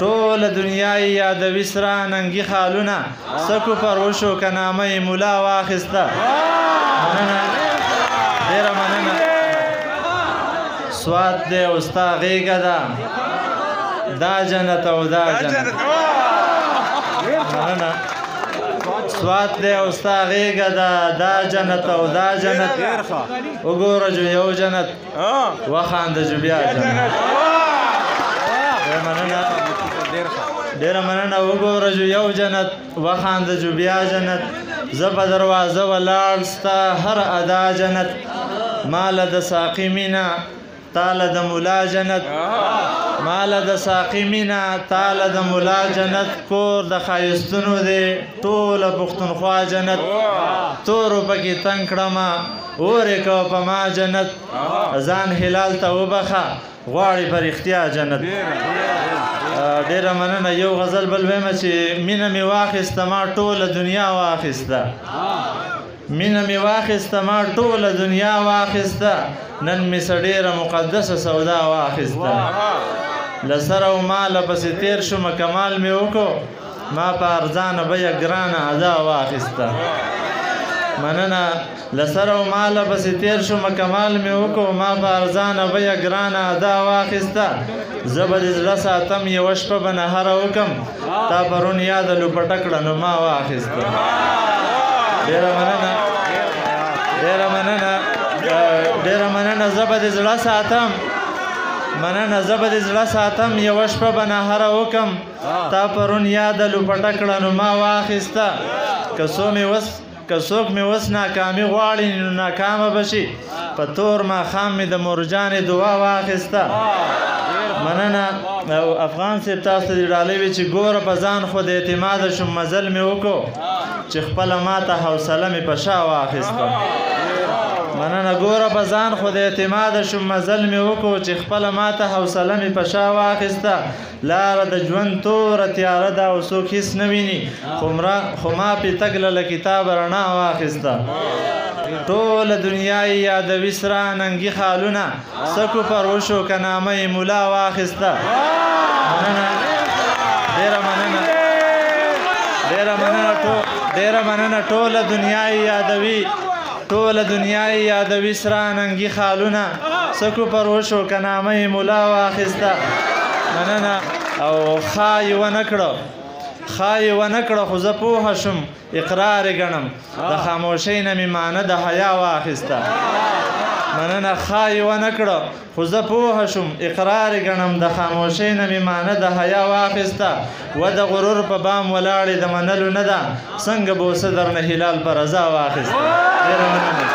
ټوله دنیا یې یادوي سره ننګي خالونه، څه کفر وشو که نامه یې ملا واخیسته. مننه، ډېره مننه. سوات دی او ستا غېږه ده، دا جنت او دا جنت. مننه. سوات دی او ستا غېږه ده، دا جنت او دا جنت. وګوره جو یو جنت، وخانده جو بیا جنت. مننه، ډېره مننه. وګوره جو یو جنت، وخانده جو بیا جنت. زه په دروازه ولاړ ستا هر ادا جنت. ماله د ساقي مینه، تاله د مولا جنت. ماله د ساقي مینه، تاله د مولا جنت. کور د ښایستونو دی ټوله پښتونخوا جنت. تورو پکې تنګ کړمه، اور یې کوه په ما جنت. ځان هلال ته وبخښه، غواړي په رښتیا جنت. ډېره مننه. یو غزل بل وایم چې مینه مې واخیسته ما ټوله دنیا واخیسته. مینه مې واخیسته ما ټوله دنیا واخیسته، نن مې څه ډېره مقدسه سودا واخیسته. له سره او ماله پسې تېر شومه، کمال مې وکړو، ما په ارزانه بیه ګرانه ادا واخیسته. مننه. له سره او ماله پسې تېر شومه، کمال مې وکړو، ما په ارزانه بیه ګرانه ادا واخیسته. زه به دې زړه ساتم، یوه شپه به نهره وکم، تا پرون یاده لوپټه کړه نو ما واخیسته. ډېره مننه، ډېره مننه، ډېره مننه. زه به دې زړه ساتم. مننه. زه به دې زړه ساتم، یوه شپه به نهره وکم، تا پرون یاده لوپټه کړه نو ما واخیسته. که څوک مې اوس ناکامي غواړي نو ناکامه به شي، په تور ماښام مې د مورجانې دعا واخیسته. مننه. او افغان صاحب تاسو ته دې ډالۍ وي چې ګوره په ځان خو د اعتماده شوم، مزل مې وکړو چې خپله ماته حوصله مې په شا واخیسته. مننه. ګوره په ځان خو د اعتماده شوم، مزل مې وکړو چې خپله ماته حوصله مې په شا واخیسته. لاره د ژوند توره تیاره ده او څوک هیڅ نه ویني، خو ما پې تګله له کتابه رڼا واخیسته. ټوله دنیا یې یادوي سره ننګي خالونه، څه کفر وشو که نامه یې ملا واخیسته. مننه، ډېره مننه، ډېره مننه، ډېره مننه. ټوله دنیا یې یادوي، ټوله دنیا یې یادوي سره ننګي خالونه، څه کفر وشو که نامه یې ملا واخیسته. مننه. او ښا یې ونه کړه، ښا یې ونه کړه، خو زه پوهه شوم اقرار یې ګڼم، د خاموشۍ نه مې معنی د حیا واخیسته. مننه. ښا یې ونه کړه، خو زه پوهه شوم اقرار یې ګڼم، د خاموشۍ نه مې معنی د حیا واخیسته. و د غرور په بام ولاړې د منلو نه ده، څنګه بوسه درنه هلال په رضا واخیسته. ډېره مننه.